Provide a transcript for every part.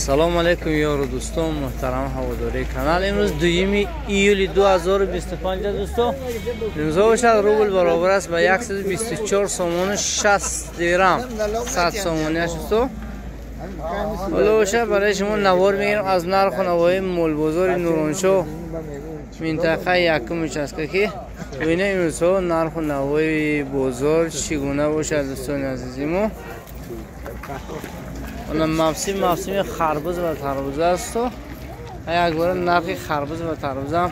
Салом алейкум ёру дӯстон, муҳтарам ҳаводории канал. Имрӯз 2 июли 2025 дӯстон. Имрӯз бошад рубл баробар аст ба 124 сомон 60 дирам. 100 сомонӣ аст дӯстон. Ҳоло бошад барои шумо навор мегирем аз нарху навои молбозори Нуроншоҳ, минтақаи якум участка, ки бубинем имрӯзҳо нарху навои бозор чӣ гуна бошад дӯстони азизи мо. Мавсим харбуз ва тарбуз аст. Як бора нархи харбуз ва тарбузам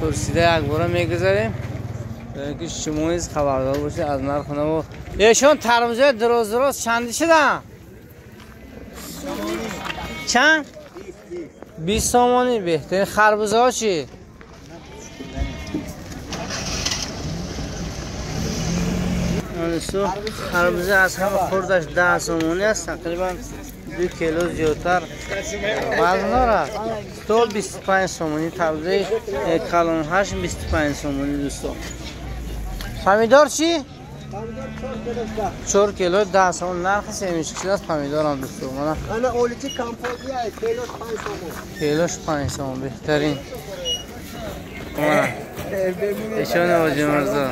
пурсида як бора мегузарем, ки шумо низ хабардор бошед аз нарху наво. Эшон тарбузои дроз дроз чанди шуда? Чанд? 20 сомонӣ. Беҳтарин. Харбузаҳо чӣ? Харбуза аз ҳама хурдаш 10 сомонӣ аст, тақрибан 2 кило зиёдтар вазн дорад. 125 сомонӣ тарбузаи калонҳаш 25 сомонӣ дӯстон. Помидор чӣ? 4 кило 10 сомон. Нархи семечкиш аст помидорам дӯстон. Килош 5 сомон. Беҳтарин. Эшон Ҳоҷи Мирзо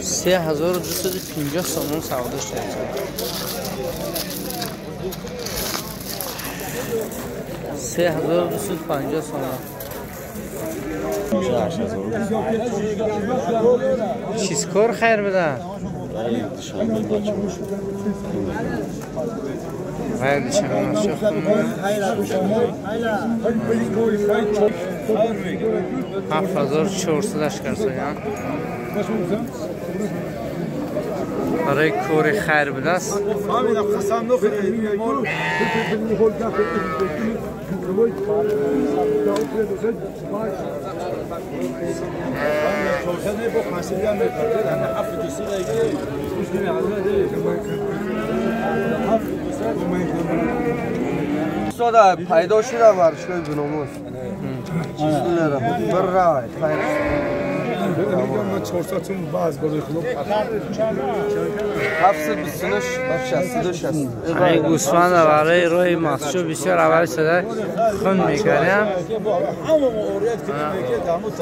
3250 сомон савдо шуд. 3250 сомон. Чизкор хайр буда? غیر دشنبه 7400 اشکر برای کور خیر بوده است. استاد پیدا شده ورشگاه بناموس. بر رای خیر. 729 62 این گوسفند برای راه مخشو بسیار اول شده خون میکردیم.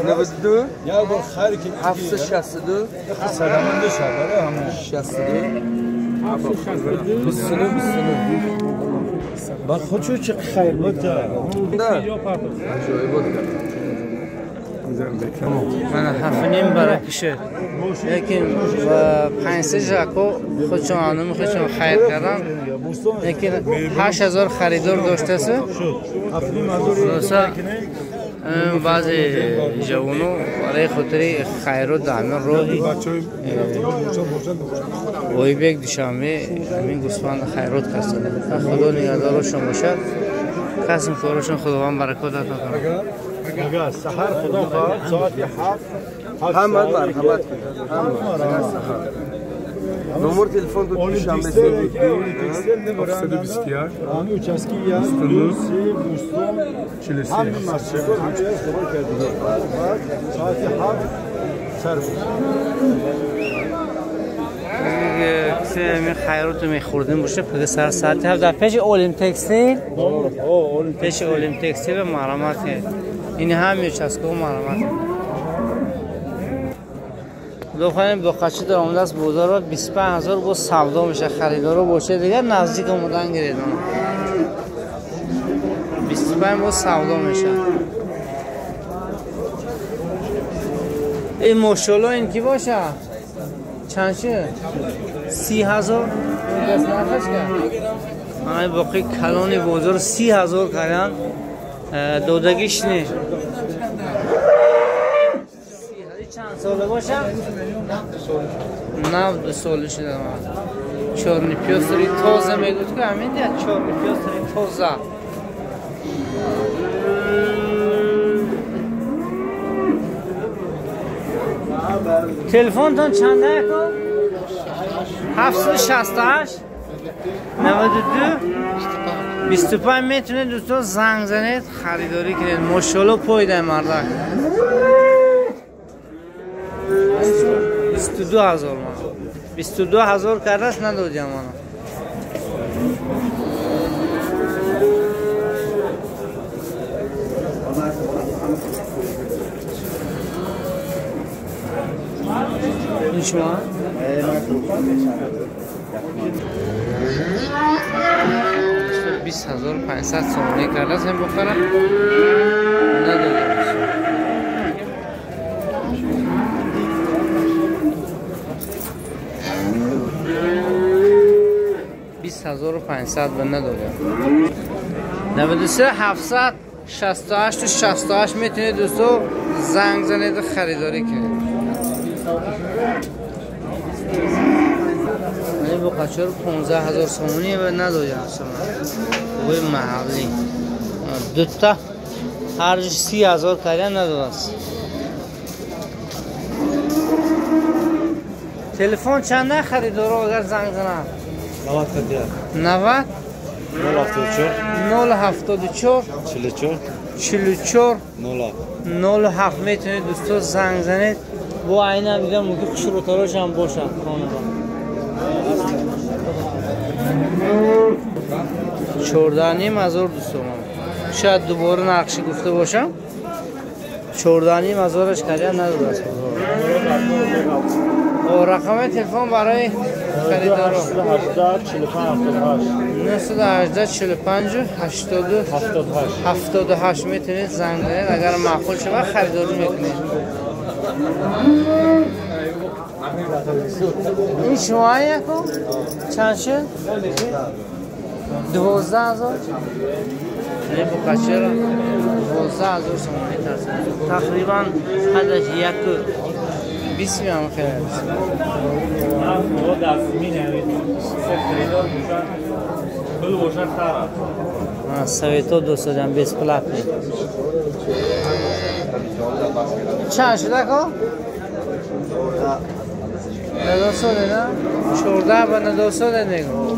92 762 62 29 بعد خودشو چه خیر بود. من 7.5 برای کشه، لیکن 5 جاکو خودشون آنم خودشون خیر کردم، لیکن 8000 خریدار داشته است. بعضی جوانو برای خاطر خیرات همین راهی وای دوشنبه همین گوسفند خیرات کردن. خدا نگهدارشون باشد. کسب کارشون خداوند برکت عطا کنه. سحر خدا خواهد ساعت 7 همه مرحمت. نمبر تلفن تو دوشنبه 721 29 43. ساعت 7 سر خیرات میخوردیم باشه. پس سر ساعت 7 در پیش اولیم تکستیل، پیش اولیم تکستیل و مرحمت. این هم میچسکو مرحمت. دو با قچی در آمده است بازار را 25000 با سودا میشه. خریدارو باشه دیگه نزدیک آمدن گیرید. 25 با سودا میشه. این ماشاءالله این کی باشه؟ چند شه؟ 30000 دست نرخش کرد. همه باقی کلان بازار 30000 کردن دادگیش نه. چند ساله باشه؟ 92 ساله شده. چارنی پیاستری تازه میگوید که همین دیگه چارنی پیاستری تازه. تلفنتون چنده کن؟ 768 92 25. میتونید دوستان زنگ زنید خریداری کنید. ماشاءالله پایده مردک. 22,000 ман. 22,000 кардаст надодям мана. این شما؟ 20,500 سومونی کرده هم بخره ندادم. 20,500 به ندادم. 93 768 68 میتونید دوستو زنگ زنید و خریداری کنید. این بقچه رو 15,000 سومونی به ندادم. بوی محلی دوتا ارزش 30,000 کردن ندادست. تلفن چنده خریدارو اگر زنگ زنم؟ 90 074 074 44 07 میتونید دوستا زنگ زنید. با اینه هم دیدم ممکن خوشروتاراش هم باشد خانه با 14,500 دوستان. شاید دوباره نقشی گفته باشم. 14,500 کردن نداد است. و رقم تلفن برای خریدارا 918 45 78 میتونید زنگ بزنید. اگر معقول شود خریداری میکنید. این شما یکو چند شد؟ 12,000. نه بقچه را 12,000 سومونی ترسید. تقریبا حدش 1.20 هم خیلی است. سویتو دوست دارم бесплатный. چند شده که؟ 900 نه؟ 14 به 900 نگو.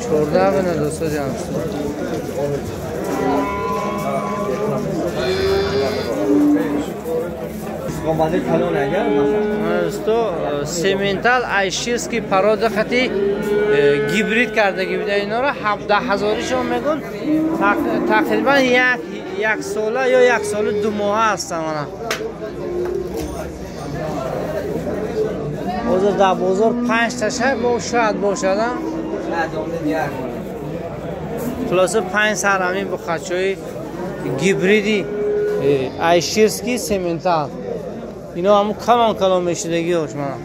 14 به 900 هم. سمنتال айширский порода хати гибрид кардагӣ буда. Инора 17,000 шон мегӯн. Тақрибан як сола ё 1 сола 2 моҳа ҳастанд мана. ҳозир дар бозор 5 та бо шояд бошад. Хулоса 5 сар ҳамин бухачҳои гибриди айширский сементал. اینا همون کمان کلام میشدگی هاش من.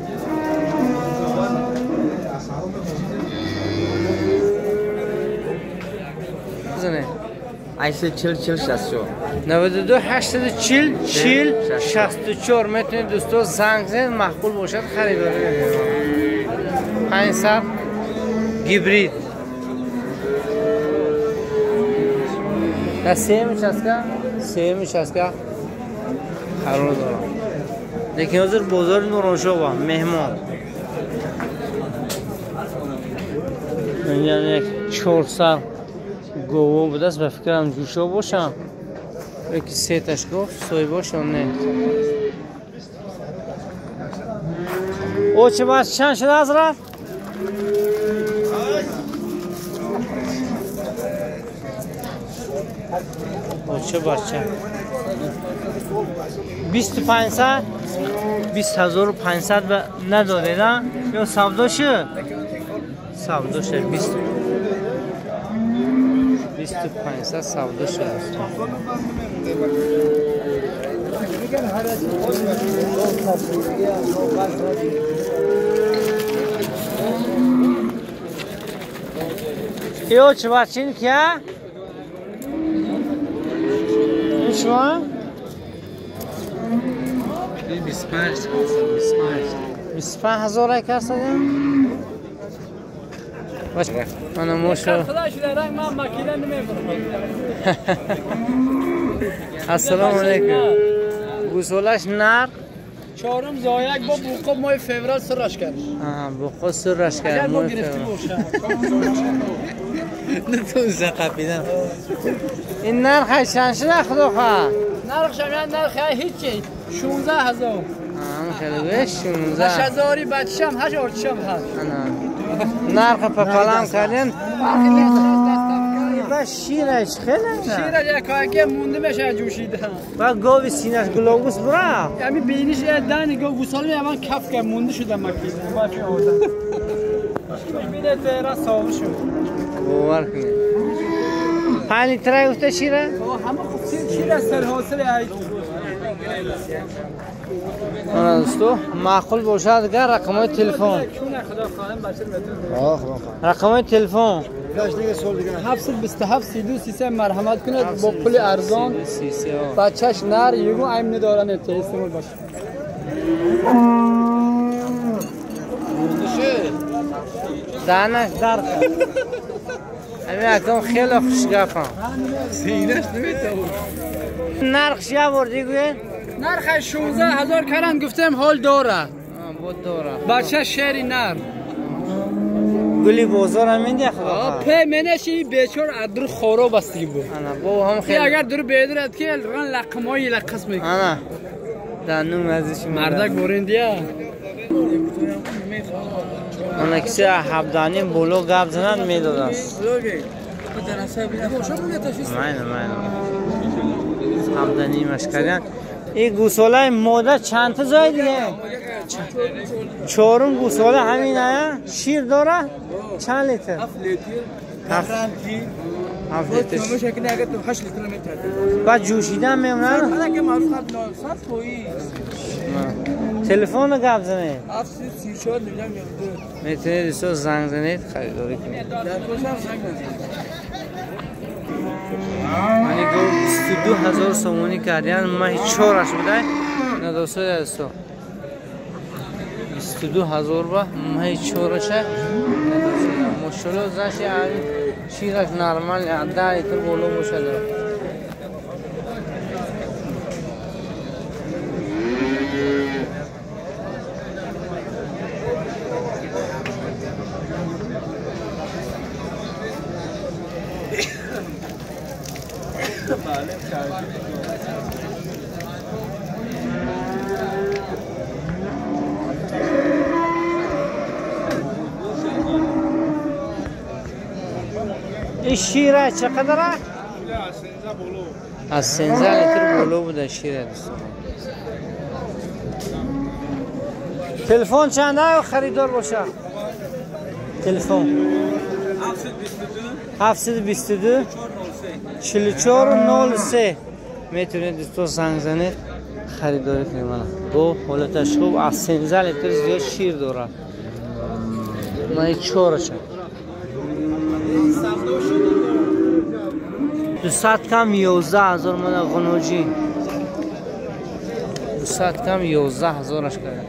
بزنه 840 40 64 92 840 40 64 میتونید دوستا زنگ زنید مقبول باشد خریداری کنید. 500 گیبرید در سه میچسکه قرار دارم. لیکن حاضر بازار نورانشاه مهمان اینجا یک 400 گوه بوده است. به فکرم جوشا باشم یکی سه تاش گفت سوی باشم نه. او چه باز چند شده حضرت؟ او چه باز چند؟ 2500 20,500 نداده نه؟ یا سودا شد؟ سودا شد 2500 سودا شد. ایو چه بچین که؟ این شما؟ 25,000 یک هستم. من موشو. السلام علیکم. گوسالش نر چهارم زایک با بوقا ماه فوریه سرش کرد. بوقا سرش کرد. ما گرفتیم باشه. نتونستم قپیدم. این نرخ چند شده خدا خواه؟ نرخ شما نرخ هیچی 16,000. خیلی 16 8000 بچه‌م 8 آرچم هست. نرخ پپلام کردن. با شیرش خیلی شیرش یکایک مونده میشه جوشیده. با گاوی سینش گلوگوس برا. یعنی بینیش دانی گاو گوساله من کف که مونده شده مکیده. ما چه آوردم. بینه تهران صاف شد. باور کنید. 5 لیتر گفته شیره؟ همه خوب شیر سر حاصل ای. دوستو معقول باشد اگر رقم تلفن. رقم تلفن 727 32 33 مرحمت کنید با پول ارزان. بچهش نر یگو ایم ندارن استعمال باشه. دانش در همین اکم خیلی خوشگفم. سینش نمیتونه. نرخش یه بردی گوین؟ نرخ 16000 کرن گفتم حال داره. بود داره. بچه شهری نر. گلی بازار هم میده خدا. پی منشی بیچار ادر خراب است دیگه بود. انا با هم خیلی. اگر در بیدرت که رن لقمای لقص میکنه. انا دانم ازش مردک برندیا. اون کسی 17 بولو گاب زنان میدادن. ماینه ماینه. 17 مشکلان. این گوساله ماده چند تا زای دیگه؟ چهارم گوساله همینه. شیر داره؟ چند لیتر؟ 7 لیتر. 7 لیتر. بعد جوشیدن میمونه؟ تلفن گپ زنید. 734 میتونید دوستو زنگ زنید خریداری کنید. من 22000 سومونی کردن ماه 4 بوده. نه دوستو دوستو 22000 با ماه 4 شه. مشکل زش شیرش نرمال 10 لیتر بالا باشه. این شیره چقدره؟ از 13 لیتر بالا بوده شیره دوستان. تلفن چنده خریدار باشه؟ تلفن 722 4403 میتونید دوستان زنگ زنید خریداری کنید. با حالتش خوب از 13 لیتر زیاد شیر داره. من 4 200 کم 11000 من غنوجی 200 کم 11000 اش کرد.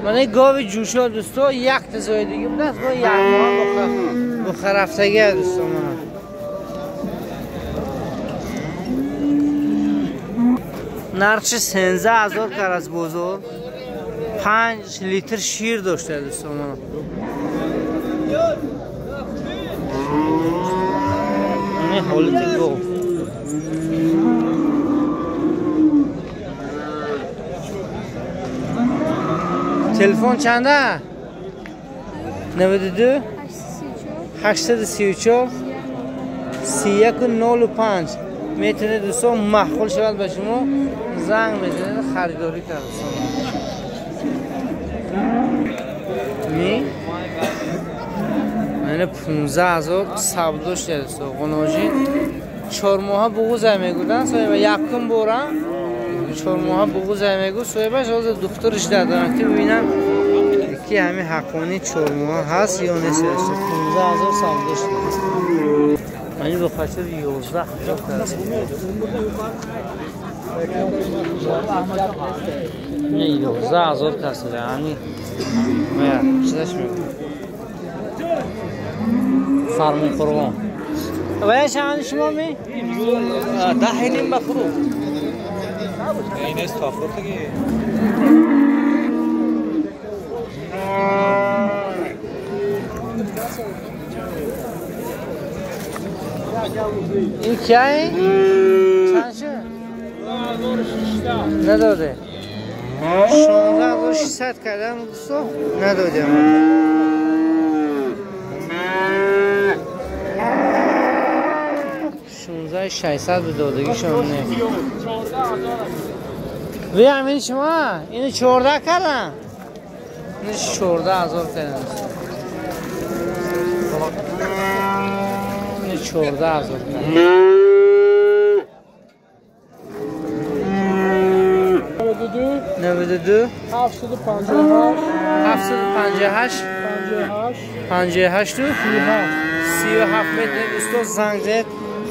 من گاو جوشا دوستا یک تزای دیگه بود است با یک ماه بخرفتگی دوستا من. نرخش 13000 کر از بازار. 5 لیتر شیر داشته دوستان من. این حالت گاو. تلفن چنده؟ 92 834 3195 میتونه دوستان محخول شود به شما زنگ میزنید خریداری کرد. می من 15000 سبدوش دوستان قناجی 4 ماه بغوز میگودن صاحب یکم بورم 4 ماه بغوز میگو صاحبش از دکترش دادن که ببینم که همین حقانی 4 ماه هست یا نیست. 15000 سبدوش. من به خاطر 11000 نه 11000 کس یعنی ما چیزش میگم فرمون قربان و شما شما می ده نیم بفروش این است تافروخ دیگه. این کیه؟ چند شد؟ نداده 16600 کردم دوستو نداده 16600 به دادگیشون نه. وی همین شما اینو 14 کردم، اینو 14000 کردم، اینو 14000 کردم. 92 758 58 37 متر دوستو زنگ زد.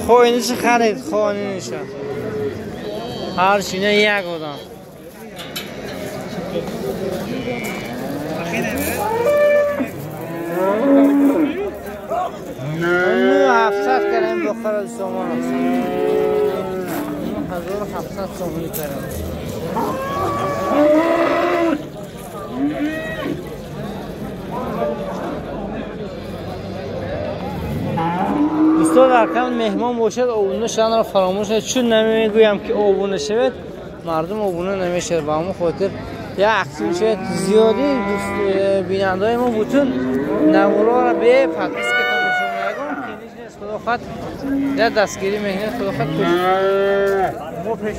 خوینش خرید، خوینش هر چینه یک آدم. نو 700 کردیم بخیر سامان 9700 سامانی کردیم. دوستان در کم مهمان باشد آبونه شدن را فراموش نکنید، چون نمیگویم که آبونه شود مردم آبونه نمیشه، به همون خاطر یه عکسی میشه زیادی دوست بیننده های ما بوتون نورا را به پدرس که تماشا میگم که نیست. خدا خواهد در دستگیری مهنه خدا خواهد پیش ما پیش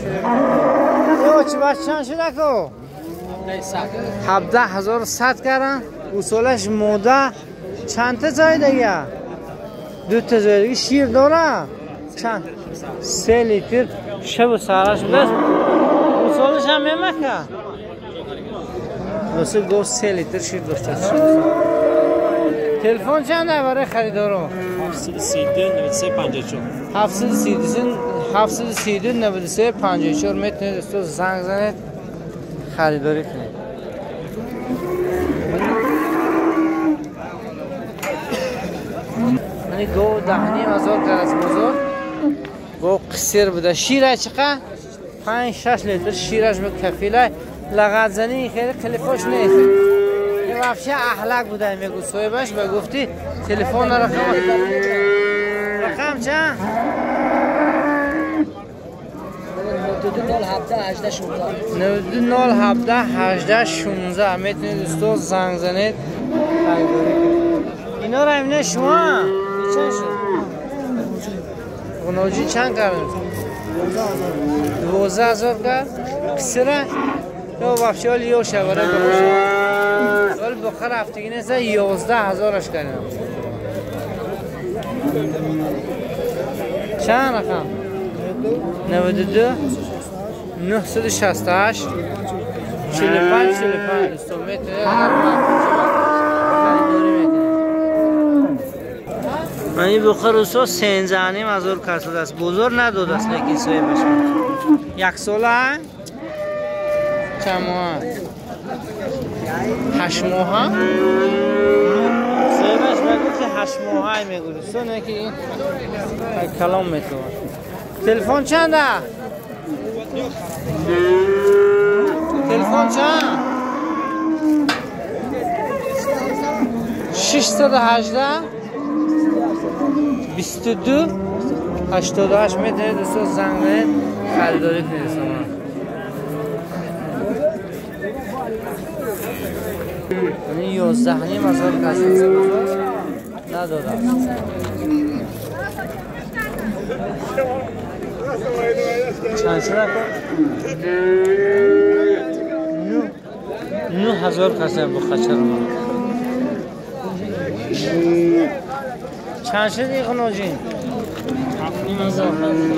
او چه بچه شده که 17100 کردن. اصولش موده چند تا جای دیگه؟ دو تا جای دیگه شیر داره چند؟ 3 لیتر شب سرش بوده. اصولش هم میمکه دوست گفت 3 لیتر شیر داشته. تلفن چنده برای خریدارو؟ 732 93 54 732 93 54 میتونید دوستو زنگ زنید خریداری کنید. من گو 10,500 کرد بزرگ گو قصیر بوده. شیره چقدر؟ 5-6 لیتر شیرش به کفیله. لغت زنی خیلی کلیفاش نیست. این وفشه اخلاق بوده میگو صاحبش به گفتی تلفن رقم رقم چند؟ 92 017 18 16 میتونید دوستو زنگ زنید خریداری کنید. اینا رو همینه شما چند شد؟ غناجی چند کرد؟ 12000 کرد؟ قصره؟ یا وفشه حال یو شواره که باشه ولی بخیر هفتگی نیست 11000ش کردیم. چند رقم؟ 92 968 45 45 دوستان میتونید خریداری میتونید. من این بخار روسا 13,500 کس است. بزرگ نداد است لیکن صاحبش یک ساله چند ماه؟ 8 ماه صاحبش بگو که 8 ماه میگو دوستان نه که این کلام میتونه. تلفن چنده؟ تلفن چند؟ 618 22 88 میتونید دوستان زنگ زنید خریداری کنید. این 11,500 کس ندادم. چند شده کن؟ 9000 کسی بخچه رو چند شده ای خنوجین؟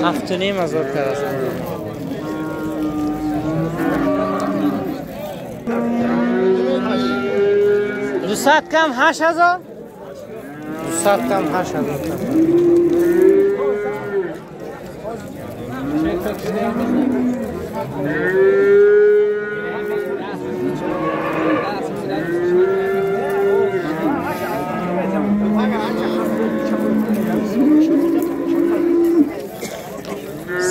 7,500 کس. 200 کم 8000؟ 200 کم 8000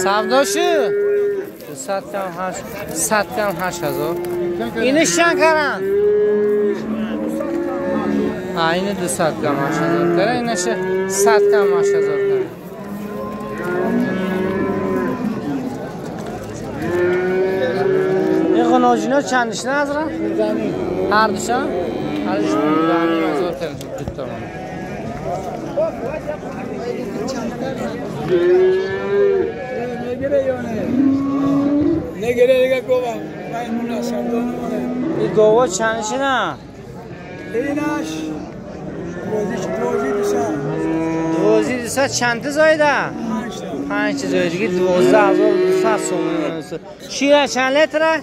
سودا شد 200 کم 8 100 کم 8000. اینو چند کردن؟ اینه 200 کم 8000 کرده اینشه 100 کم 8000 کرده. این غناجینا چندش نه از را؟ هر دوشان؟ هر دوشان 15000 کرده دو تا. این گاوا چندشه نه؟ اینش 1200 چند زایده؟ 5 زایده دیگه 12200 سومون. شیر چند لیتره؟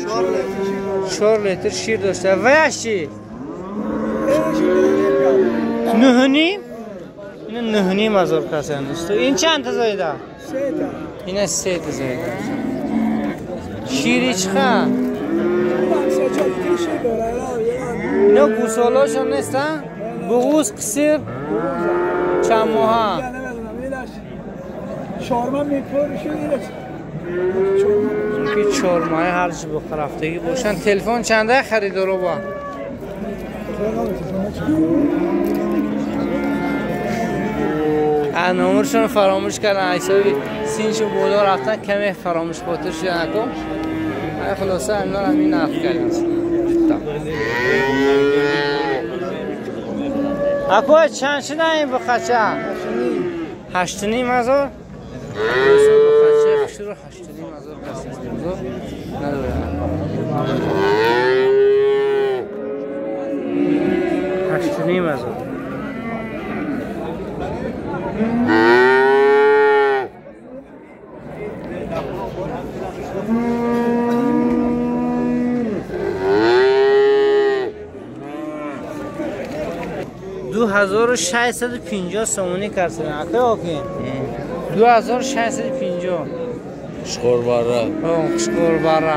4 لیتر. 4 لیتر شیر داشته. ویش چی؟ 9.5. اینو 9.5 هزار کسی دوستو. این چند زایده؟ 3 تا. این 3 تا زایده. شیری چخه؟ اینا گوسالاشون نیستن؟ بغوز قصیر چند ماهه؟ که 4 ماهه هرچی بخور هفتگی باشن. تلفن چنده خریدارو با؟ نمرشون فراموش کردن، حسابی سینشون بالا رفتن کمی فراموش خاطر شدن. اکو خلاصه اینا رو همین نرخ کردیم. اکو چند شده این بخچه؟ 8,5 هزار. بخچه خشی رو 8,5 هزار کسی است. نداره. 8,5 هزار. $2650 سومونی کردن. اکه اوکی. 2650. خوشخور بره. خوشخور بره.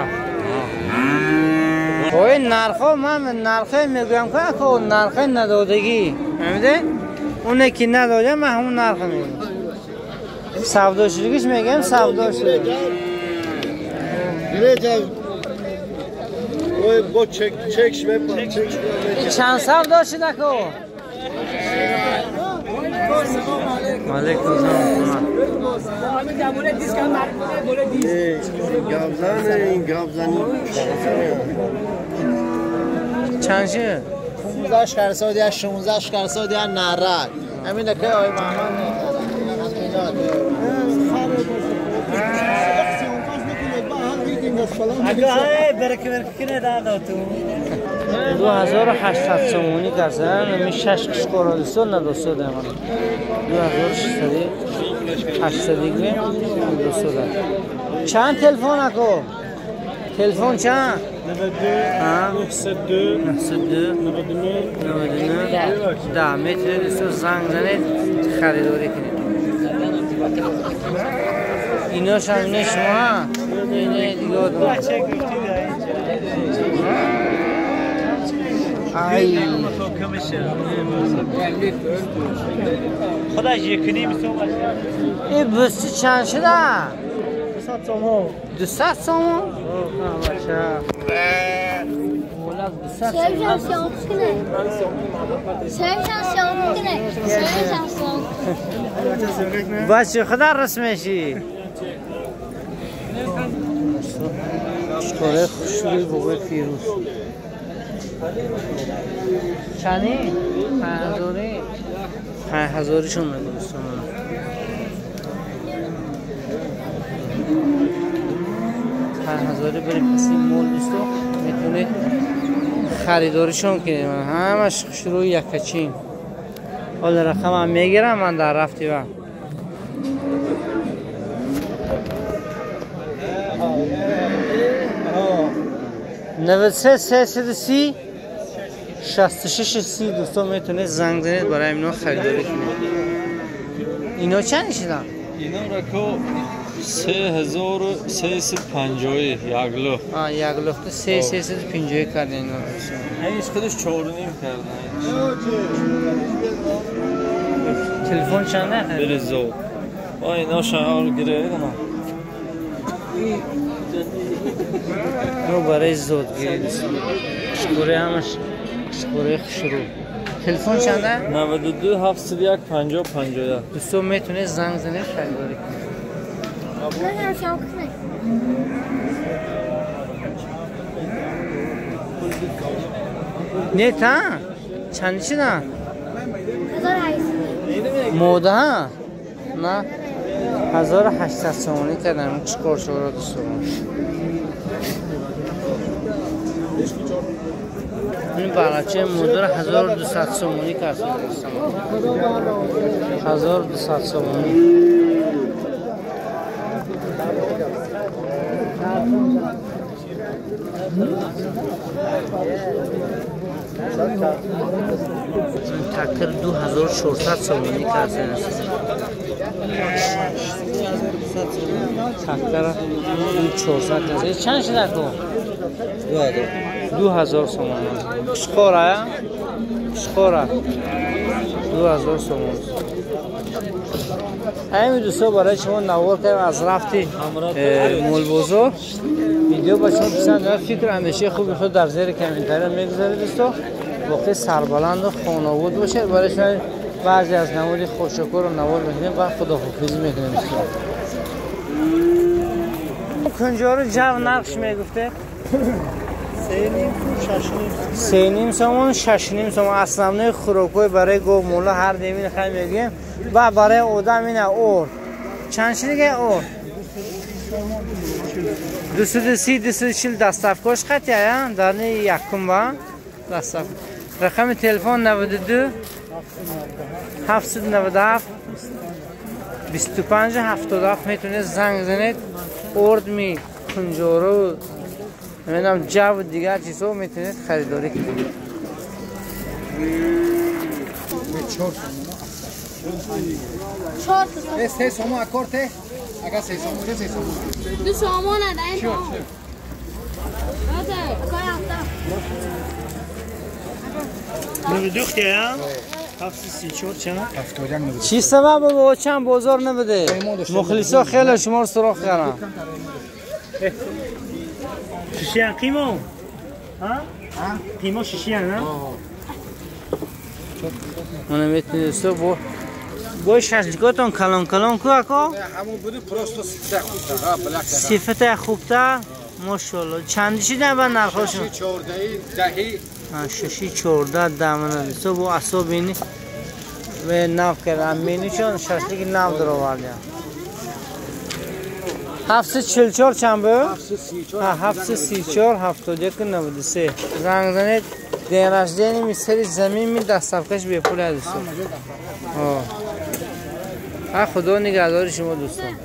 اوه نرخ من نرخ میگم که اکو نرخ ندادگی. فهمیده؟ اونه که نداده من همون نرخ میگم. سودا شدگیش میگم سودا شده. با چک چکش چک. چند سودا شده اکو؟ علیکم سلام. چند شه؟ 15 شکرسادی 16 شکرسادی نرک. همین که آقای محمد اگه 2800 سومونی کردن. می 6 قشقرا دوستو ندوستو دارم. 2600 دیگه دوستو دارم. چند تلفن اکو؟ تلفن چند؟ 92 902 99 99 10. میتونید دوستو زنگ زنید خریداری کنید. ایناش هم اینه شما ها؟ اینه دیگه آدم. ای خودش یکنی میسوم. این بستی چند شده؟ 200 سومون. 200 سومون؟ بچه بچه خدا رسمشی. شکاره خوشروی بابای فیروز. چنی؟ 5000. 5000شون میگه دوستان. 5000 بریم پسی مول دوستو میتونید خریداریشون کنید. همش خوشروی یکچین. حالا رقم هم میگیرم من در رفتی و 93 330 66 30 دوستان میتونید زنگ زنید برای اینا خریداری کنید. اینا چند شدن؟ اینا رکو 3350 یک لخت. یک لخت 3350 کردن اینا. اینش خودش 4.5 کردن. تلفن چنده؟ بریزو. با اینا شعار گیره اینا. نو برای زودگیری دوستان. شکوره همش شکوره خوشرو. تلفن چنده؟ 92 701 50 51. دوستان میتونه زنگ زنه خریداری کنه. نه تا چند چی نه؟ موده ها؟ نه 1800 سومانی کردم چیکار شد رو دوستان. این بچه مدر 1200 سومانی کرد. 1200 سومانی. تکر 2400 سومانی کرد. تکر 2400. چند شده کو؟ 2000 سومانی. شخوره شخوره 2000 سومانی. همین دوستا برای شما نوار کردم از رفتی مول بازار. ویدیو با شما پسند داره فکر اندیشه خوبی خود در زیر کامنت‌ها میگذارید دوستا. واقعا سربلند و خانواد باشه. برای شما بعضی از نوار خوشکور رو نوار میکنیم و خداحافظی میکنیم دوستا. کنجا رو جو نقش میگفته 3.5 سومون 6.5 سومون. اصلا خوراکوی برای گو مولا هر دیمین خیلی میگیم و برای آدم اینه اور چند چی دیگه اور 230 240 دستافکاش خطیه در نه یکم با دستاف. رقم تلفن 92 797 25 77 میتونه زنگ زنید. ارد می کنجارو نمیدونم جو دیگر چیزا میتونید خریداری کنید. سه سومون اکورته اگه سه سومون سه سومون دو سومون نه این چی سبب بابا چند بازار نبوده؟ مخلصا خیلی شما رو سراغ کردن. شیشیان قیمو ها؟ قیمو شیشیان ها؟ من میتونید با گوش ششگاتون کلان کلان کو اکا؟ همون بودی پروستو صفت خوبتر. صفت خوبتر؟ ماشاءالله. چند چی نه بر نرخاشون؟ 14 دهی. 6 14 دمنه دوستا با اصاب اینی و ناف کردم مینی چون ششلیک ناف در آوردیم. 744 چند بود؟ 734 71 93. زنگ زنید دین رشدینی می سری زمین می دستفکش به پول دوستان. خدا نگهدار شما دوستان.